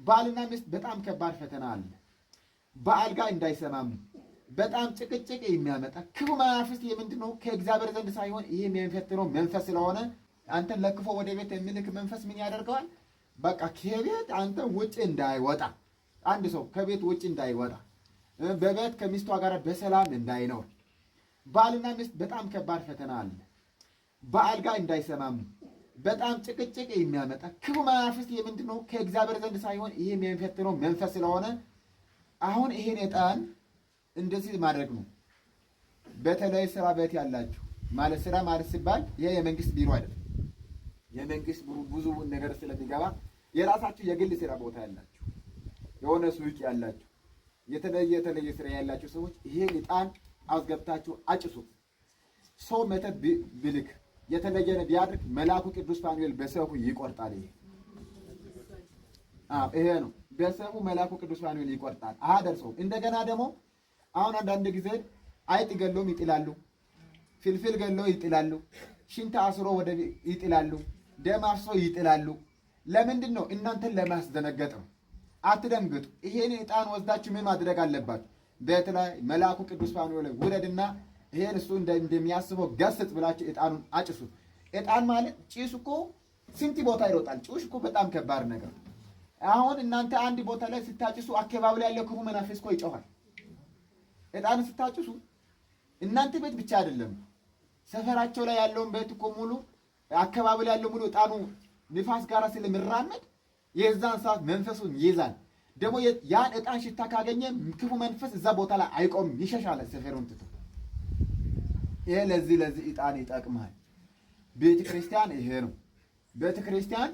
ባልና ሚስት በጣም ከባድ ፈተና አለ። በአልጋ እንዳይሰማሙ በጣም ጭቅጭቅ የሚያመጣ ክፉ መናፍስት የምንድን ነው? ከእግዚአብሔር ዘንድ ሳይሆን ይህ የሚፈትነው መንፈስ ስለሆነ አንተን ለክፎ ወደ ቤት የሚልክ መንፈስ ምን ያደርገዋል? በቃ ከቤት አንተ ውጭ እንዳይወጣ፣ አንድ ሰው ከቤት ውጭ እንዳይወጣ፣ በቤት ከሚስቷ ጋር በሰላም እንዳይኖር። ባልና ሚስት በጣም ከባድ ፈተና አለ። በአልጋ እንዳይሰማሙ በጣም ጭቅጭቅ የሚያመጣ ክፉ መናፍስት የምንድን ነው? ከእግዚአብሔር ዘንድ ሳይሆን ይህ የሚፈትነው መንፈስ ስለሆነ አሁን ይሄን ዕጣን እንደዚህ ማድረግ ነው። በተለይ ስራ ቤት ያላችሁ፣ ማለት ስራ ማለት ሲባል ይሄ የመንግስት ቢሮ አይደለም። የመንግስት ብዙ ነገር ስለሚገባ የራሳችሁ የግል ስራ ቦታ ያላችሁ፣ የሆነ ሱቅ ያላችሁ፣ የተለየ የተለየ ስራ ያላችሁ ሰዎች ይሄን ዕጣን አስገብታችሁ አጭሱት። ሰው መተት ብልክ የተለየ ቢያድርግ መልአኩ ቅዱስ ፋኑኤል በሰይፉ ይቆርጣል። ይሄ አዎ ይሄ ነው። በሰይፉ መልአኩ ቅዱስ ፋኑኤል ይቆርጣል። አደርሰው። እንደገና ደግሞ አሁን አንዳንድ ጊዜ አይጥ ገሎም ይጥላሉ፣ ፍልፍል ገሎ ይጥላሉ፣ ሽንት አስሮ ወደ ይጥላሉ፣ ደም አፍሶ ይጥላሉ። ለምንድን ነው? እናንተን ለማስደነገጥ ነው። አትደንግጡ። ይሄን ዕጣን ወስዳችሁ ምን ማድረግ አለባችሁ? ቤት ላይ መልአኩ ቅዱስ ፋኑኤል ውረድና ይሄን እሱ እንደሚያስበው ገስጽ ብላችሁ ዕጣኑን አጭሱት። ዕጣን ማለት ጭስ እኮ ስንት ቦታ ይሮጣል። ጭስ እኮ በጣም ከባድ ነገር። አሁን እናንተ አንድ ቦታ ላይ ስታጭሱ አካባቢ ላይ ያለው ክፉ መናፍስት እኮ ይጮኻል። ዕጣን ስታጭሱ እናንተ ቤት ብቻ አይደለም፣ ሰፈራቸው ላይ ያለውን ቤት እኮ ሙሉ፣ አካባቢ ላይ ያለው ሙሉ ዕጣኑ ንፋስ ጋር ስለሚራመድ የዛን ሰዓት መንፈሱን ይይዛል። ደግሞ ያን ዕጣን ሽታ ካገኘ ክፉ መንፈስ እዛ ቦታ ላይ አይቆምም፣ ይሸሻል ሰፈሩን ትቶ። ይሄ ለዚህ ለዚህ ዕጣን ይጠቅማል። ቤተ ክርስቲያን ይሄ ነው። ቤተ ክርስቲያን